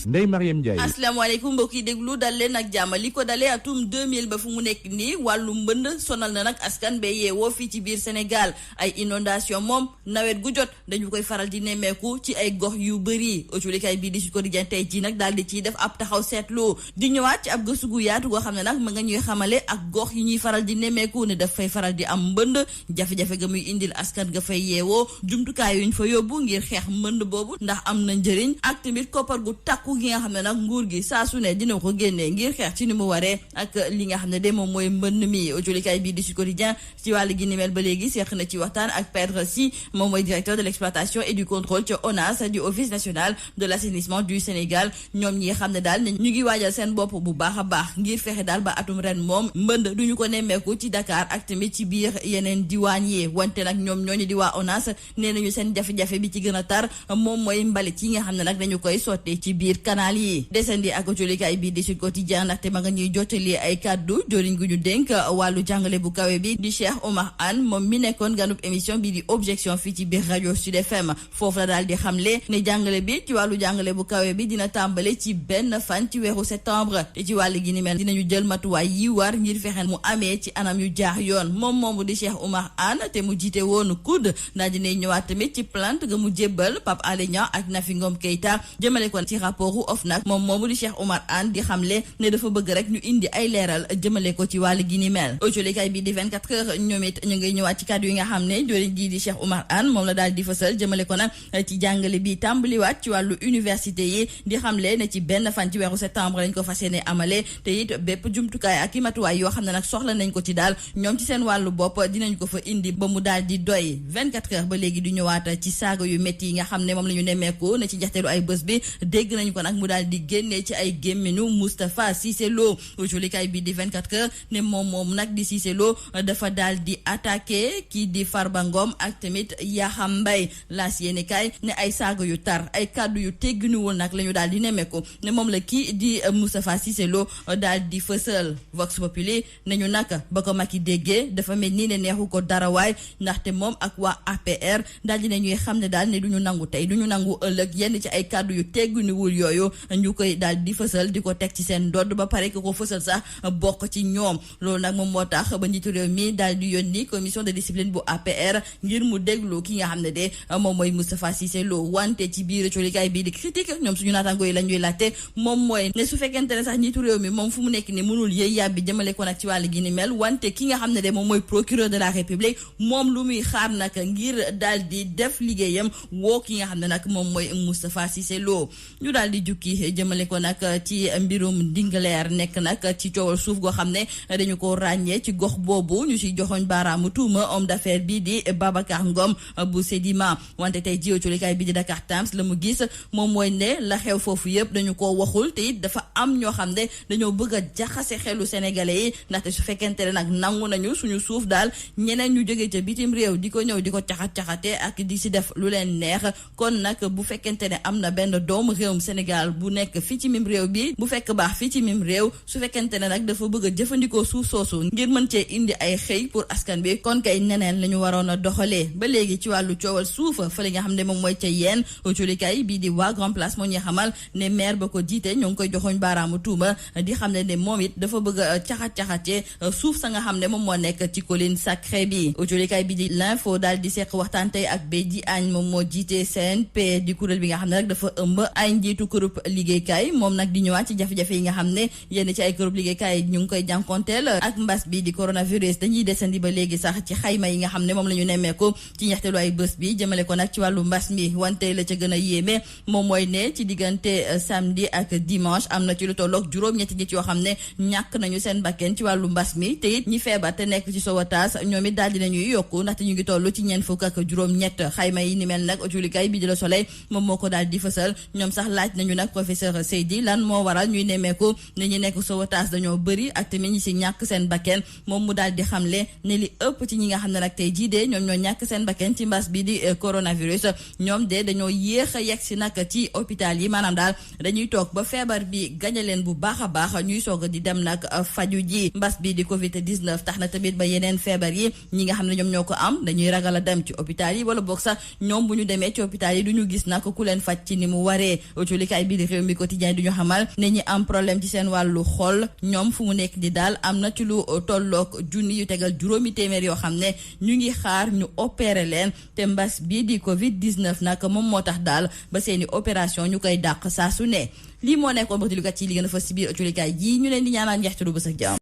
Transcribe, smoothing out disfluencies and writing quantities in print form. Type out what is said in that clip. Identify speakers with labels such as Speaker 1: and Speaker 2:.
Speaker 1: Ndeye Mariam Ndiaye.
Speaker 2: asalaamaaleykum mbokk yi déglu dal leen ak jàmm li ko dalee atum 2000 ba fu mu nekk nii wàllu mbënd sonal na nag askan ba yeewoo fii ci biir Sénégal ay inondation moom nawet gu jot dañu koy faral di nemmeeku ci ay gox yu bëri autolikaay bii di Sud Quotidien tey jii nag daal di ciy def ab taxaw seetlu di ñëwaat ci ab gëstu gu yaatu goo xam ne nag ma nga ñuy xamale ak gox yi ñuy faral di nemmeeku ne daf fay faral di am mbënd jafe-jafe ga muy indil askan ga fay yeewoo jumtukaay yuñ fa yóbbu ngir xeex mbënd boobu ndax am na njëriñ ak tamit koppar gu takku gi nga xam ne nag nguur gi saa su ne dina ko génnee ngir xeex ci ni mu waree ak li nga xam ne de moom mooy mbënd mi autolikaay bii di Sud Quotidien ci wàllu gi ni mel ba léegi seeq na ci waxtaan ak Pedre Sy moom mooy directeur de l'exploitation et du contrôle ci ONAS du office national de l'assainissement du Sénégal ñoom ñi xam ne daal ñu ngi waajal seen bopp bu baax a baax ngir fexe daal ba atum ren moom mbënd duñu ko nemmeeku ci Dakar ak tamit ci biir yeneen diwaan yi wante nag ñoom ñooñu di waa ONAS nee nañu seen jafe-jafe bi ci gën a tar moom mooy mbalit yi nga xam ne nag dañu koy sotti ci biir canal yi desandi ak autolikaay bi di Sud Quotidien ndaxte ma nga ñuy jottali ay kàddu joriñ gu ñu dénk wàllu jàngale bu kawe bi di Cheikh Oumar Anne moom mi nekkoon ganub émission bi di objection fii ci biir rajo Sud FM foofu la daal di xamle ne jàngale bi ci wàllu jàngale bu kawe bi dina tàmbale ci benn fan ci weeru septembre te ci wàllu gi ni mel dinañu jël matuwaay yi war ngir fexe mu amee ci anam yu jaar yoon moom moomu di Cheikh Oumar Anne te mu jiite woon COUD daal dinay ñëwaat tamit ci plainte ga mu jébbal Pape Alé Niang ak Nafi Ngom Keïta jëmale ko ci rapportu OFNAC moom moomu di Cheikh Oumar Anne di xamle ne dafa bëgg rek ñu indi ay leeral jëmale ko ci wàllu gi ni mel autolikaay bi di 24 heures ñoom it ñu ngay ñëwaat ci kàddu yi nga xam ne joriñ gi di Cheikh Oumar Anne moom la daal di fësal jëmale ko nag ci jàngale bi tàmbaliwaat ci wàllu université yi di xamle ne ci benn fan ci weeru septembre lañ ko fas yéene amale te it bépp jumtukaay ak i matuwaay yoo xam ne nag soxla nañ ko ci daal ñoom ci seen wàllu bopp dinañ ko fa indi ba mu daal di doy 24 heures ba léegi di ñëwaat ci saaga yu métti yi nga xam ne moom la ñu nemmeeku ne ci njaxteelu ay bés bi dégg nañ ko nag mu daal di génnee ci ay gémminu Moustapha Cissé Lo autolikaay bi di 24 heures ne moom nag di Cissé Lo dafa daal di attaqué kii di Farba Ngom ak tamit Yaxam Mbaye laas yéene kaay ne ay saaga yu tar ay kàddu yu tegginuwul nag la ñu daal di nemmeeku ne moom la kii di Moustapha Cissé Lo daal di fësal Vox Populi nañu nag ba ko Macky déggee dafa mel nii ne neexu ko dara waay ndaxte moom ak waa APR daal di ne ñuy xam ne daal ne du ñu nangu tey du ñu nangu ëllëg yenn ci ay kàddu yu tegginuwul yooyu ñu koy daal di fësal di ko teg ci seen ndodd ba pare ko fësal sax bokk ci ñoom loolu nag moom moo tax ba njiitu réew mi daal di yónni commission de discipline bu APR ngir mu déglu ki nga xam ne de moom mooy Moustapha Cissé Lo wante ci biir colikaay bii di critique ñoom suñu naataango yi la ñuy laajte moom mooy ne su fekkente ne sax njiitu réew mi moom fu mu nekk ni mënul yëy yàbbi jëmale ko nag ci wàll gi ni mel wante ki nga xam ne de moom mooy procureur de la république moom lu muy xaar nag ngir daal di def liggéeyam woo ki nga xam ne nag moom mooy Moustapha Cissé Lo ñu daal di jukki jëmale ko nag ci mbirum Ndingler nekk nag ci coowal suuf goo xam ne dañu ko ràññee ci gox boobu ñu si joxoñ baaraamu tuuma homme d'affaires bi di Babacar Ngom bu Sedima wante tey jiw colikaay bi di Dakar Times la mu gis moom mooy ne la xew foofu yëpp dañu ko waxul te it dafa am ñoo xam ne dañoo bëgg a jaxase xelu sénégalais yi ndaxte su fekkente ne nag nangu nañu suñu suuf daal ñeneen ñu jógee ca bitim réew di ko ñëw di ko caxat-caxate ak di si def lu leen neex kon nag bu fekkente ne am na benn doomu réewum Sénégal bu nekk fii ci mim réew bi bu fekk baax fii ci mim réew su fekkente ne nag dafa bëgg a jëfandikoo suuf soosu ngir mën cee indi ay xëy pour askan bi kon kay neneen la ñu waroon a doxalee ba léegi ci wàllu coowal suuf fa li nga xam ne moom mooy ca yeen colikaay bii di waa Grand Place moo ñuy xamal ne maire ba ko jiite ñoo ngi koy joxoñ baaraamu tuuma di xam ne moom it dafa bëgg a caxat-caxatee suuf sa nga xam ne moom moo nekk ci colline sacrée bi colikaay bi di l'info daal di seq waxtaan tey ak Bédi Agne moom moo jiite CNP di kuréel bi nga xam ne rek dafa ëmb ay njiitu kërub liggéeykaay moom nag di ñëwaat ci jafe-jafe yi nga xam ne yenn ci ay kërub liggéeykaay ñu ngi koy jànkonteel ak mbas bi di coronavirus dañuy desandi ba léegi sax ci xayma yi nga xam ne moom la ñu nemmeeku ci ñaxteelu ay bés bi jëmale ko nag ci wàllu mbas mi wante la ca gën a yéeme moom mooy ne ci diggante samedi ak dimanche am na ci lu tolloog juróom-ñetti nit yoo xam ne ñàkk nañu seen bakken ci wàllu mbas mi te it ñi feebar te nekk ci Sowataas ñoom it daal dinañuy yokku ndaxte ñu ngi toll ci ñeent fukk ak juróom-ñett xayma yi ni mel nag julikaay bi di Le Soleil moom moo ko daal di fësal ñoom sax laaj nañu nag professeur Seydi lan moo waral ñuy nemmeeku ne ñu nekk Sowataas dañoo bëri ak tamit ñi si ñàkk seen bakken moom mu daal di xamle ne li ëpp ci ñi nga xam ne nag tey jii de ñoom ñoo ñàkk seen bakken ci mbas bi di coronavirus ñoom de dañoo yéex a yegg si nag ci hôpital yi maanaam daal dañuy toog ba feebar bi gañe leen bu baax a baax ñuy soog di dem nag faju ji mbas bi di Covid 19 tax na tamit ba yeneen feebar yi ñi nga xam ne ñoom ñoo ko am dañuy ragal a dem ci hôpital yi wala boog sax ñoom bu ñu demee ci hôpital yi du ñu gis nag ku leen faj ci ni mu waree yëglekaay bii di réew mi quotidien du ñu xamal ne ñi am problème ci seen wàllu xol ñoom fu mu nekk di daal am na ci lu tolloog junni yu tegal juróomi téeméer yoo xam ne ñu ngi xaar ñu opéré leen te mbas bii di Covid 19 nag moom moo tax daal ba seeni opération ñu koy dàq saa su ne lii moo nekkoon ba ci li gën a fës ci biir ëcculikaay ji ñu leen di ñaanal njeextalu bës ak jàmm.